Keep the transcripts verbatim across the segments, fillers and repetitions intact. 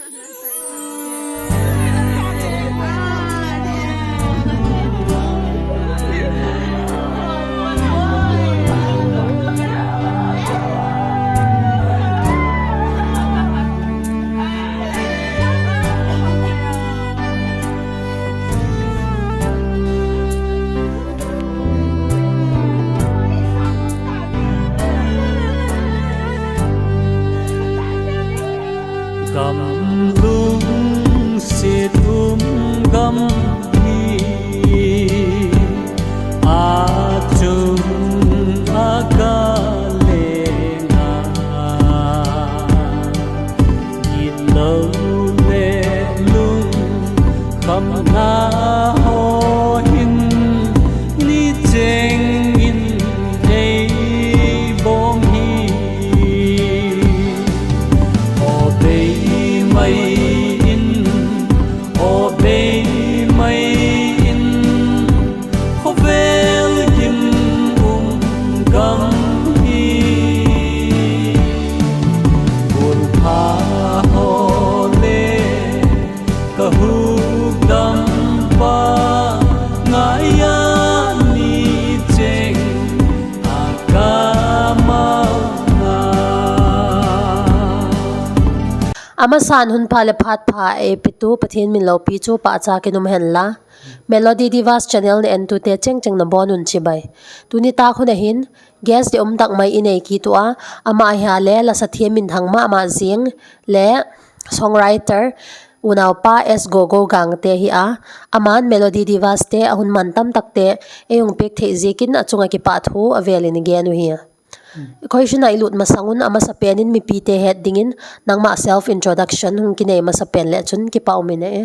Gam lungsi tum gam hi, achung akalenga. Gitlo le lung kam na ho hin ni cheng in ei bong hi. O bei mai in, o bei mai in, Khowel gim um gam hi. Bul pha hole kahugdam pa ngaya ni cheng akama nga. Amasan hun pha le phat pha e pitu Pathian min lo pi chu pa acha kinum hen la. Melody Divas Channel ne entute chengcheng nabon un chibai. Tuni ta khuna hin, guest de umdak mai inei ki tua, ama ahia le la sathiamin thang ma ama zing, le songwriter, unau pa S Gogo Gangte hi a, aman Melody Divas te ahun man tam takte, e ung pek thei zikin achunga ki pathu avelin gen u hi a. Koi shina ilut masangun ama sapenin mi pite het dingin, nang ma self introduction hung kinei ma sapen le chun ki pa umine e.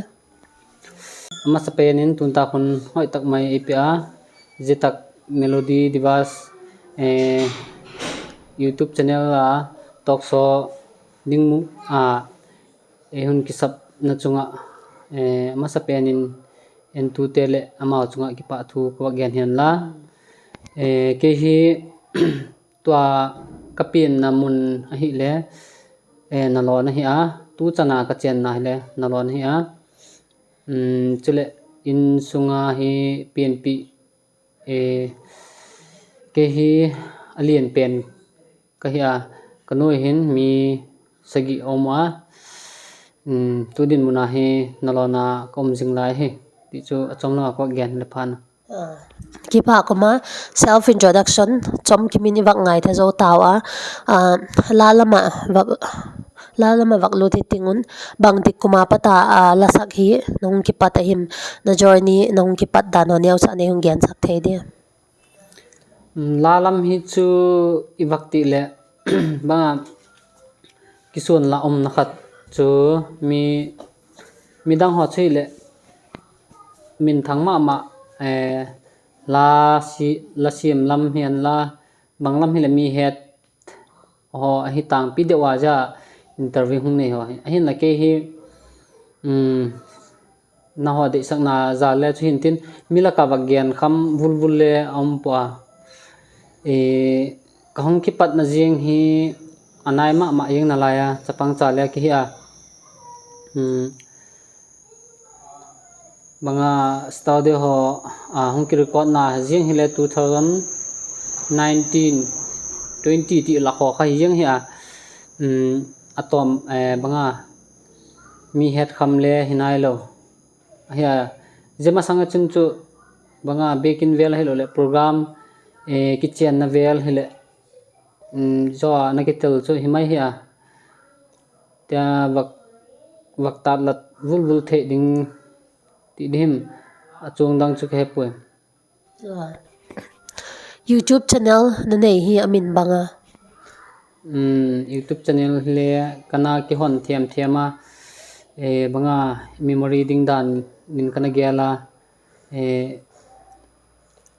Ama sapenin tunta khun hoi tak mai ipi a, jitak Melody Divas, eh, YouTube channel a, talk show ding mu a, eh, hun kisap na chunga, eh, ama sapenin entute le ama chunga ki pathu ko gen hen la, eh, ke hi tua kapin na mun ahi le, eh, nalon ahi a, tu chana kachen na le nalon ahi a. Mm, chule in sunga hi P N P, eh, ke hi alien pen ka hi a, kanu hin mi sagi om a. Mm, tu din muna hi nalona kom jing lai hi. Ti chu achom lo ko gen le pan. Ah. Kipa kuma self introduction, chom kimin iwak ngai the zo tau a, ah, lalama wak, lalama wak luti tingun, bang dik kuma pata, ah, lasak hi, nung kipat ahim, na journey, nung kipat dano niau sa ne hung gen sak the dia. Mm, lalam hi chu iwak ti le, banga kisun la om nakat chu mi, mi dang ho chu le, min thang ma ma, eh, la si, la sim lam hian la, bang lam hi le mi het, ho ahi tang pi de wa ja interview hung nei ho. Ahin la ke hi, mm, na ho de sak na ja le chu hin tin, mi la ka wak gen kham bul bul le om po a. E, ka hung kipat na jing hi anai ma ma ying na la ya, chapang cha le ki hi a. Mm, Banga studio ho, ah, hung ki record na jing hi le two thousand nineteen, twenty ti la ho kha jing hi a, mm, atom, eh, banga mi het kham le hinai lo. Hi a, jema sanga chun chu banga bekin wel hi lo le program, eh, kitchen na wel hi le, mm, jo na kitel chu himai hi a. Tia wak, wak tat lat bul bul the ding ti dim achung dang chu ke pui. YouTube channel na nei hi amin banga. Mm, YouTube channel le kana ki hon thiam thiam a, eh, banga memory ding dan min kana gela, eh,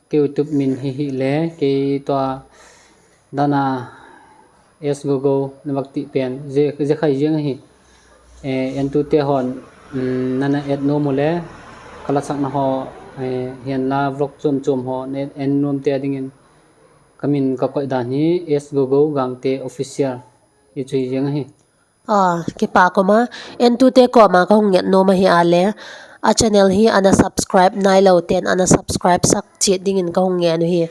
ke YouTube min hi hi le, ke tua dana S Gogo na wak ti pen, je, je khai jeng hi. Eh, en tu te hon, mm, nana et no mo le, kala sak na ho, eh, hian la vlog chum chum ho, ne en nom te dingin. Kamin ka koi dan hi, S Gogo Gangte Official. I chu hi jeng hi. Ah, kipaa kuma, en tute koma kahunget numa hi ale. A channel hi ana subscribe nai la uten ana subscribe sak chiet dingin kahunget nu hi.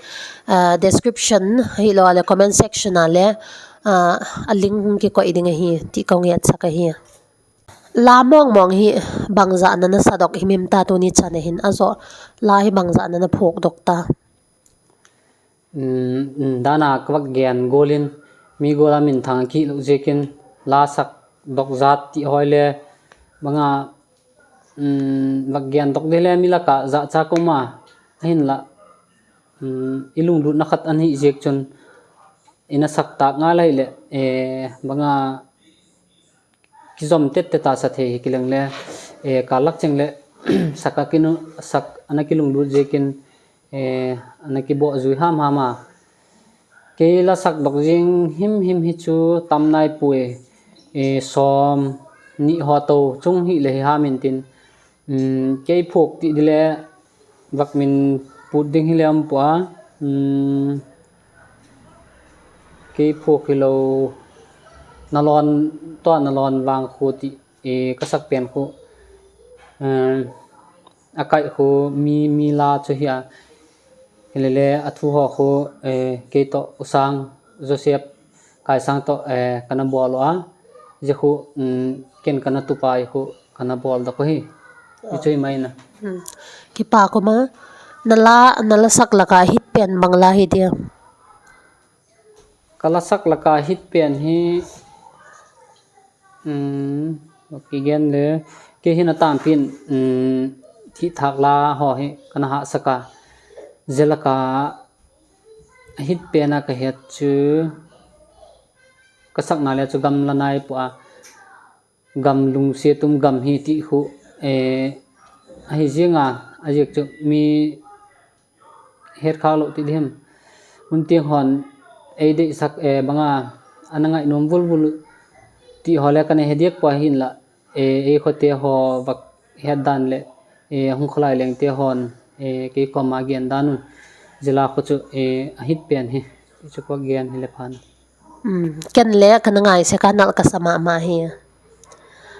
Ah, description hi lo ale comment section ale. Ah, a link hung kiko idinga hi ti kahunget saka hi. La mong mong hi bangsa nana sadok hi mim tatu ni chane hin aso la hi bangsa nana phok dokta. Dana kawak gen golin, mi gola min thang ki lo jekin, la sak dok zat ti hoile, banga, wak gen dok dile mi la ka za cha koma, ahin la, ilung lut na khat an hi jek chun, ina sak tak nga lai le, banga, kizom tet tet ta sa the hi kileng le, e, ka lak cheng le, sak akinu, sak ana kilung lut jekin, e, ana kibo zui ham hama. Ke la sak dok jing him him hi chu tam nai pue, e, som, ni ho to, chung hi le hi ha min tin. Ke phok ti dile, wak min put ding hi le am pua. Ke phok hi lo nalon, to nalon wang khu ti, e, kasak pen khu. Akai khu mi, mi la chu hia. Hi le le athu ho khu, e, ke to usang Joseph. Kaisang to, e, kana bol a, je khu, ken kana tupa je khu kana bol da ko hi. Ichu imaina. Kipa kuma, nala, nala sak laka hit pen bang la hi dia. Kala sak laka hit pen hi, okay, gen le, ke hina tampin, thi thak la ho hi, kana ha saka, je laka, hit pena ka het chu, kasak na le chu gam la nai pua, gam lungse tum gam hi ti khu, e, ahi jenga, ajek chu mi het kha lo ti dim. Un ti hon, e de sak, e, banga, ana ngai nom vul vul, ti ho le kana he diek pua hin la, e, e khote ho wak het dan le, e, hung khalai leng te hon, e, ke koma gen danun. Jela ko chu, e, ahit pen he. Chu ko gen he le pan. Ken le kana ngai se kanal ka sama ma he.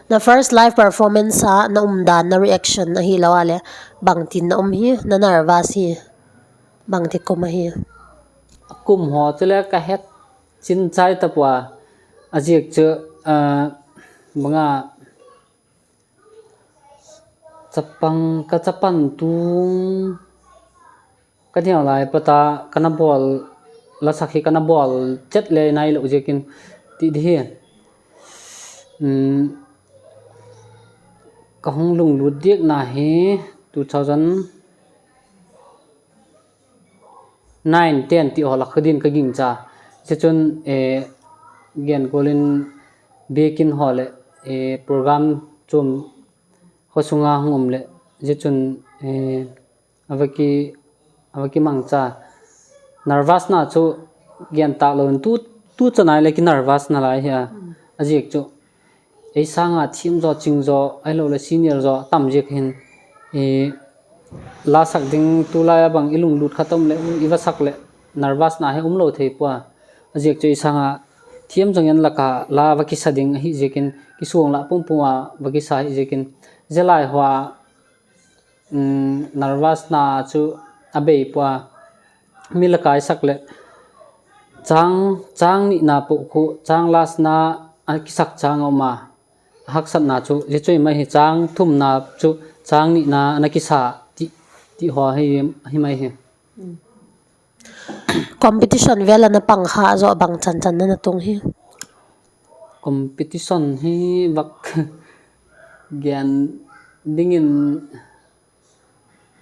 Na first live performance a na um dan na reaction na hi la wale. Bang tin na um he, na nervous he. Bang te koma he. Kum ho chu le ka het chin chai ta pua. Ajek chu, a, banga Chapang, kachapan tung. Kadiang lai pata kana bol, la sakhi kana bol, chet le nai lo jekin ti di hi. Hmm. Kahung lung lu dik na hi two thousand nine, ten ti ho la khudin ka ging cha. Jechun, eh, gen golin bekin ho le, eh, program chum ho sunga hungum le. Jechun, eh, awaki, awaki mang cha. Nervous na chu gen ta lo tu, tu cha nai le ki nervous na lai ha. Ajik chu. Ei sanga thim jo ching jo, ai lo le senior jo, tam jek hin, eh, la sak ding tu la ya bang ilung lut khatom le, iwa sak le, nervous na he um lo thei pua. Ajek chu ei sanga thim jong yan la ka la wakisa ding hi jekin, kisuong la pum pum wa wakisa hi jekin. Jelai hua, mm, nervous na chu abei pua. Mi la kai sak le, chang, chang ni na pu khu, chang las na, a kisak chang o ma. Haksat na chu, je chu mai hi chang, thum na chu, chang ni na, ana kisa, ti, ti ho hi, hi mai hi. Competition vela na pang ha jo bang chan chan na tung hi. Competition hi bak gen dingin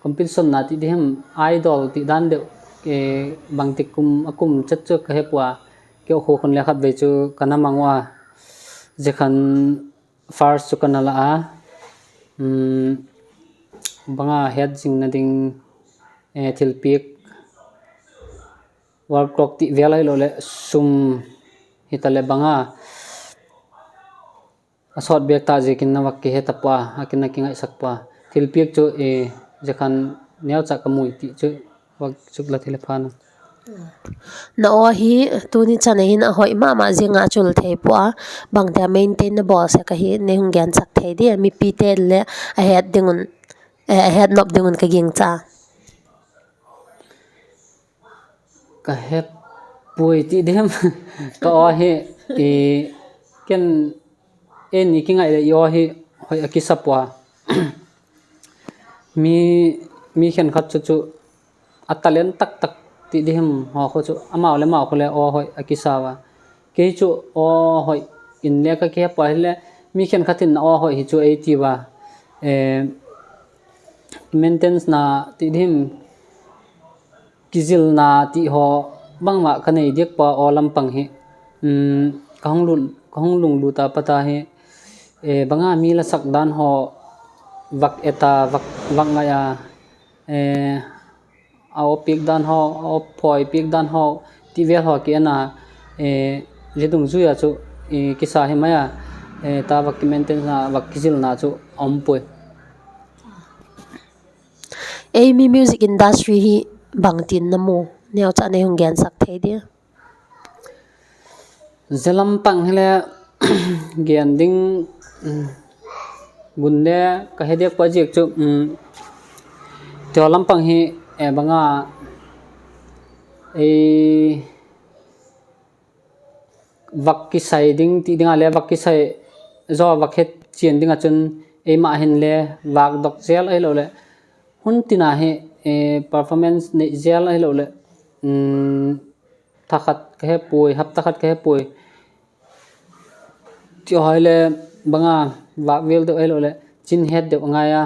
competition na ti dihem idol ti dan de, eh, bang ti kum, akum chet chu ka hepwa ke oho kon le khat be chu kana mangwa je khan first chu kana la a, mm, banga head jing na ding, eh, thilpiak world clock ti vela lo le sum hita le banga. Asot biak ta je kin na wak ke heta pua, akin na kingai sak pua. Thilpiak chu, eh, je khan neo cha kamui ti chu wak chuk la thile phana. Na o hi tuni chane hi na hoy mama zinga chul thei pua bang te maintain na bol se ka hi ne hung gen sak thei di mi pite le ahet dingun, eh, ahet nop dingun ka ging cha. Ka het pui ti dem ka o hi i ken en i kinga ile i o hi hoy akisa pua. Mi, mi hen khat chuchu a talent tak tak ti dihim ho ko chu ama ole ma ko le o hoy akisa wa. Ke chu o hoy in le ka ke pa le mi hen khat in o hoy hi chu e ti wa. Eh, maintenance na ti dihim kizil na ti ho bang ma ka nei diak pa o lampang hi. Mm, ka hong lun, ka hong lung lu ta pata hi. Eh, banga mi la sak dan ho vak eta vak, vak ngaya, eh, a o pik dan ho, a o poi pik dan ho, ti vel ho ki ena, eh, jedung zuya chu, eh, kisa hi maya, eh, ta vak ki maintenance na, vak kizil na chu ompoi. Ei mi music industry hi bang tin na mu, neo cha ne hung gen sak thei dia. Ze lampang hi le gen ding, mm, gunde ka he dia pa jik chu, mm, teo lampang hi, eh, banga, eh, vak kisai ding ti ding ale vak kisai zo vak het chien ding achun ei ma hin le vak dok zel ai lo le hun tina he, eh, performance ne zel ai lo le, mm, takhat ke he pui hap takhat ke he pui ti hai le banga vak vil do ai lo le chin het de ngaya.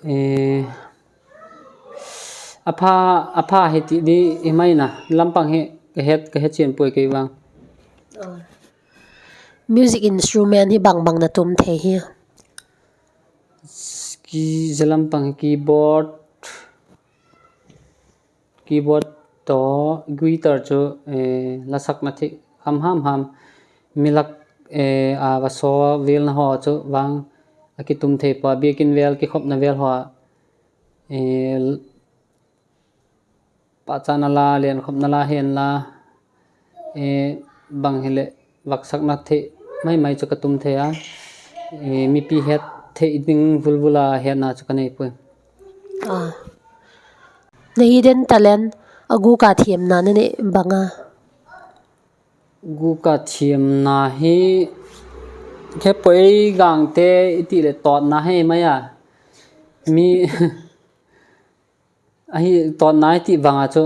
Eh, apha, apha hi ti di hi mai na, lampang hi, ka het, ka het chien poi kei bang. Oh. Music instrument hi bang bang na tum the hi. Ki, ze lampang hi keyboard, keyboard to guitar chu, eh, la sak na thi ham ham ham. Milak, eh, a baso vil na ho chu bang a ki tum the pa biekin vel ki khop na vel ho, eh, pa cha na la len khop na la hen la, eh, bang hele vak sak na the mai mai chu ka tum the a, eh, mi pi het the ding vul vula het na chu ka nei pui. Ah. Na hidden talent, agu ka thiem na ne banga. Gu ka thiem na hi, khe poi gang te iti le tot na he maya. Mi, ahi tot na iti banga chu,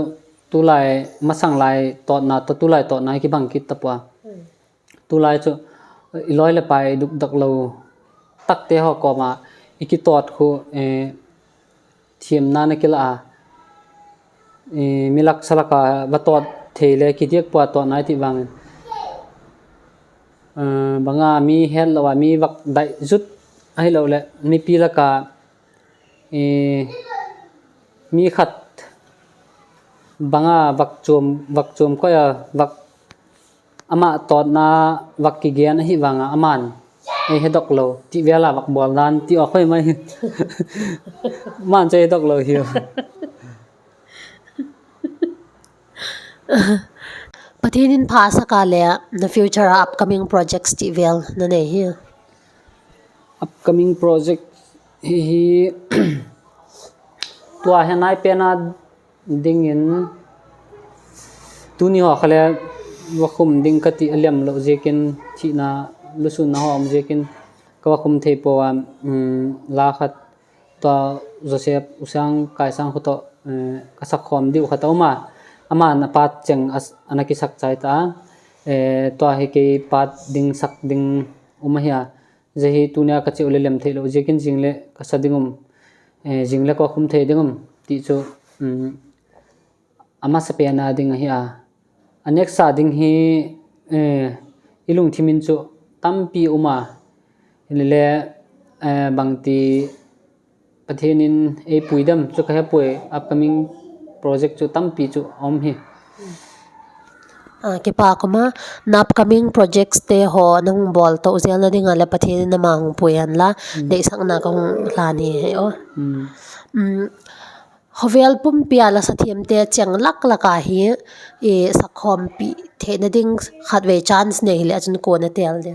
tulai, masang lai tot na, to tulai tot na ki bang kit tapua. Tulai chu, iloi le pai duk dak lo, tak te ho koma, iki tot khu, eh, thiem na ne kila a. Eh, milak salaka ba tot thei le ki diak pua tot na ti bang. Eh, banga mi het lo wa mi vak dai zut ai lo le mi pi laka, eh, mi khat banga vak chum, vak chum ko ya vak Ama tot na vak ki gen hi banga aman. Ei he dok lo, ti vela vak bol nan, ti o khoi mai. Man che he dok lo hiu. Pathianin pha saka le na future upcoming projects ti vel na ne hi. Upcoming project hi hi. Tua he nai pena dingin, tuni ho khale wakhum ding kati aliam lo jekin, china lusun na ho am jekin, ka wakhum thei po wa, mm, la khat tua Joseph usang kaisang khuto, eh, kasak khom diu khata uma, ama na pat cheng as, anaki sak chai ta, eh, tua he kei pat ding sak ding uma hia, Jehi tunia kachi ulilem thei lo, jekin jingle kasa dingum, eh, jingle ko khum thei dingum, ti chu, mm, ama sa pena ding hi a. Anek sa ding hi, eh, ilung thimin chu tampi uma, ilele, eh, bang ti Pathianin ei puidam chu kahe pui upcoming project chu tampi chu om hi. Ah, kipa kuma na upcoming projects te ho nang bol to ujian na dinga le Pathianin na mang puyan la, mm, de isang na kong lani he o. Mm. Mm. Kowel pumpi a la sa thiem te cheng lak lak a hi, i sa khom pi the na ding khat we chance ne hi le achun ko na tel de.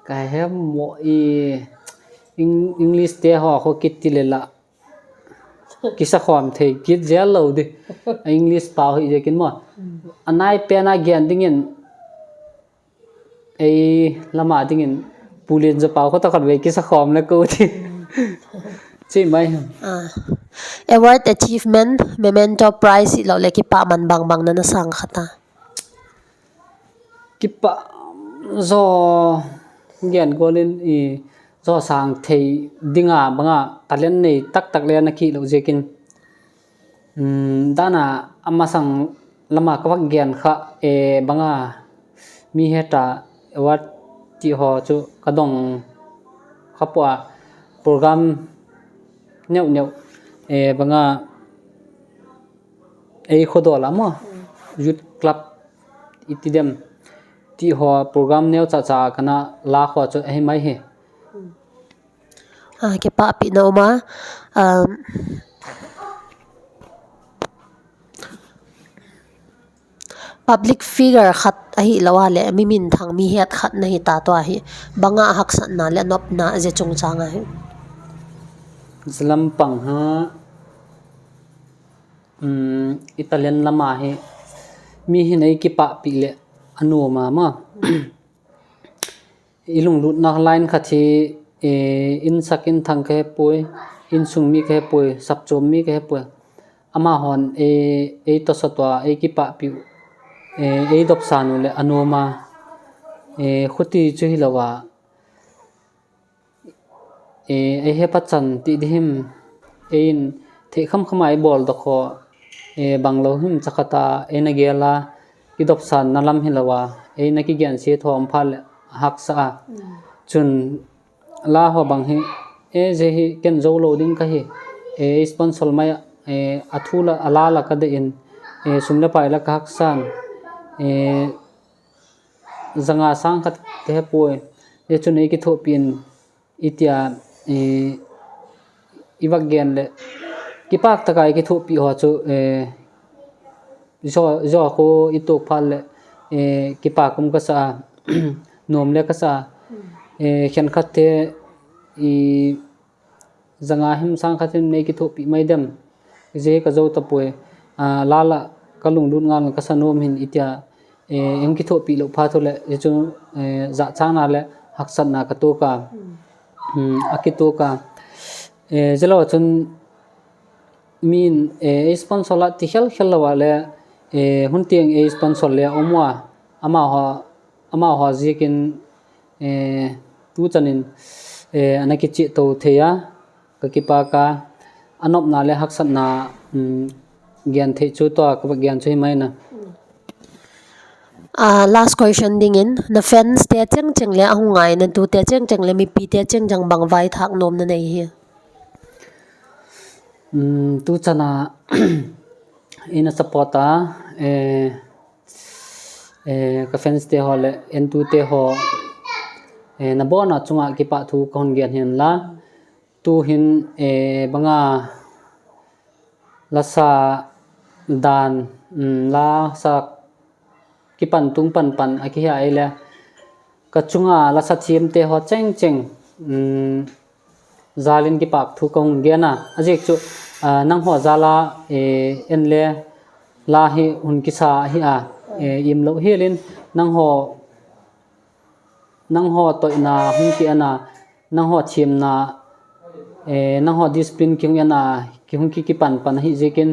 Ka hem mo i Eng-, English te ho ko kit ti le la. Ki sa khom the kit je lo de. English pa ho i je kin mo. Anai pe na gian dingin. Ei lama dingin pulin jo pa ko ta khat we ki sa khom le ko ti. Chi mai. Ah. Award, achievement, memento, prize, i lo le ki pa man bang bang na na sang khata. Ki pa jo gen golin i jo sang thei dinga banga talent nei tak tak le na ki lo je kin. Hmm, dana ama sang lama ka wak gen kha, eh, banga mi heta award ti ho chu ka dong kha pua program neu neu, eh, banga ei khodo la mo youth club iti dem ti ho program neu cha cha kana la ho chu ei mai he. Ah, ke pa pi no ma. Um, public figure khat ahi la wa le mi min thang mi het khat na hi ta to ahi. Banga haksa na le nop na je chung chang ahi. Jalampang ha. Hmm, Italian lama hi mi hin ei ki pa pi le anu ma ma. Ilung lut na line khat hi, eh, insak inthang ke poi, insung mi ke poi, sapchom mi ke poi. Ama hon, eh, ei to sotwa, ei ki pa pi, eh, ei dop sanu le anu ma, eh, khuti chu hi la wa. Eh, ei he pachan ti dihim, ein the kham kham ai bol do kho, eh, banglo him chakata, ei na gela, ki dop san na lam hi la wa, ei na ki gen si thom phal haksa a. Chun la ho bang hi, eh, je hi ken jo lo ding ka hi, eh, sponsor mai, eh, athu la ala la ka de in, eh, sum le pai la ka haksan, eh, janga sang khat ke he poi, je chun ei ki tho pin, Itia, eh, iwak gen le, kipak taka i kithu'pi ho chu, eh, jo, jo ko itu phal le, eh, kipak kum kasa, nom le kasa, eh, khen khat te i janga him sang khat him ne kithu'pi mai dem. Je ka jo ta pue, ah, lala ka lunglut ngal kasa nom hin itia, eh, em kithu'pi lo pha thu le, je chu, eh, ja chang na le, haksat na ka tu ka. Hmm, a ki tu ka. Eh, je lo chun min, eh, sponsor la ti hel hel la wa le, eh, hun tieng, eh, sponsor le omwa, ama ho, ama ho jikin, eh, tu chanin, eh, ana ki chi to theya. Ka kipak ka, anop na le haksat na, mm, gen the chu to, ka gen chu mai na. Ah, last question dingin, na fans te cheng cheng le ahungai, na tu te cheng cheng le mipi te cheng jang bang vai thak nom na nei hi. Mm, tu chana, ina support a, eh, eh, ka fans te ho le, en tu te ho, eh, na bona chunga kipak thu kon gen hin la, Tu hin, eh, banga lasa dan, mm, lasa kipan tung pan pan aki ha ele. Kachunga lasa thiem te ho cheng cheng, mm, jalin kipak thu kong gena. Ajik chu, ah, nang ho jala, eh, en le la hi hun kisa hi a, eh, im lo hi lin nang ho Nang ho to'na hung ki ana, nang ho thimna, eh, nang ho discipline ki hung ana, ki hung ki kipan pan hi jikin,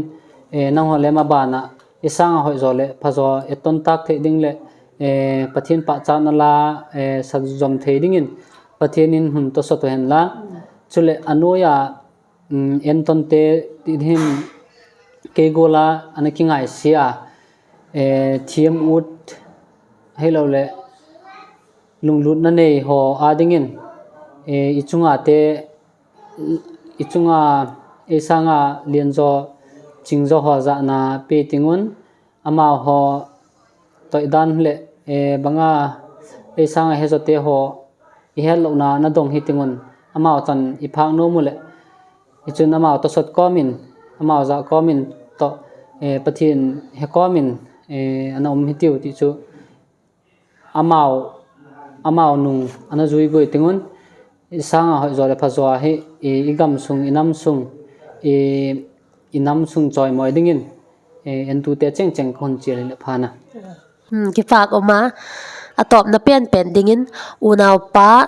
eh, nang ho lema bana, isanga hoi jo le, pha jo, eton tak the ding le, eh, Pathian pa cha na la, eh, sa jom the dingin, Pathian in hun to so to hen la, chule anoya, Mm, enton te ti dhim ke gola ana ki ngai sia, eh, thiem ut, helo le lunglut na nei ho adingin, eh, ichunga te, ichunga esanga lienzo chingzo ho ja na pe tingun, Ama ho toidan le, eh, banga, eh, sanga heso te ho, ihel lo na, na dong hitingun. Ama ho tan iphang no mule. Tichun amao tosot komin, amao ja komin to, eh, Pathian he komin, eh, ana um hitiw tichu amao, amao nung, ana jui goi tingun, isanga ho jore phajoa hi, i, igam sung, inam sung, i, inam sung choi moi dingin, eh, entu te cheng cheng kon chiel le phana. Hmm, kipak uma, atop na pen pen dingin, una opa,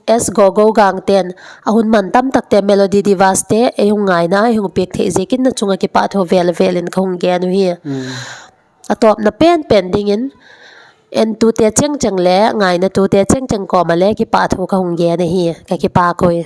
es gogo gang ten, ahun man tam tak te Melody Divas te, ehung ngaina, ehung pik te, jekin na chunga kipak to vel vel in kahung gen hi. Hmm. Atop na pen pen dingin, entu te cheng cheng le, ngaina tu te cheng cheng koma le, kipak to kahung gen hi, ka kipak koi.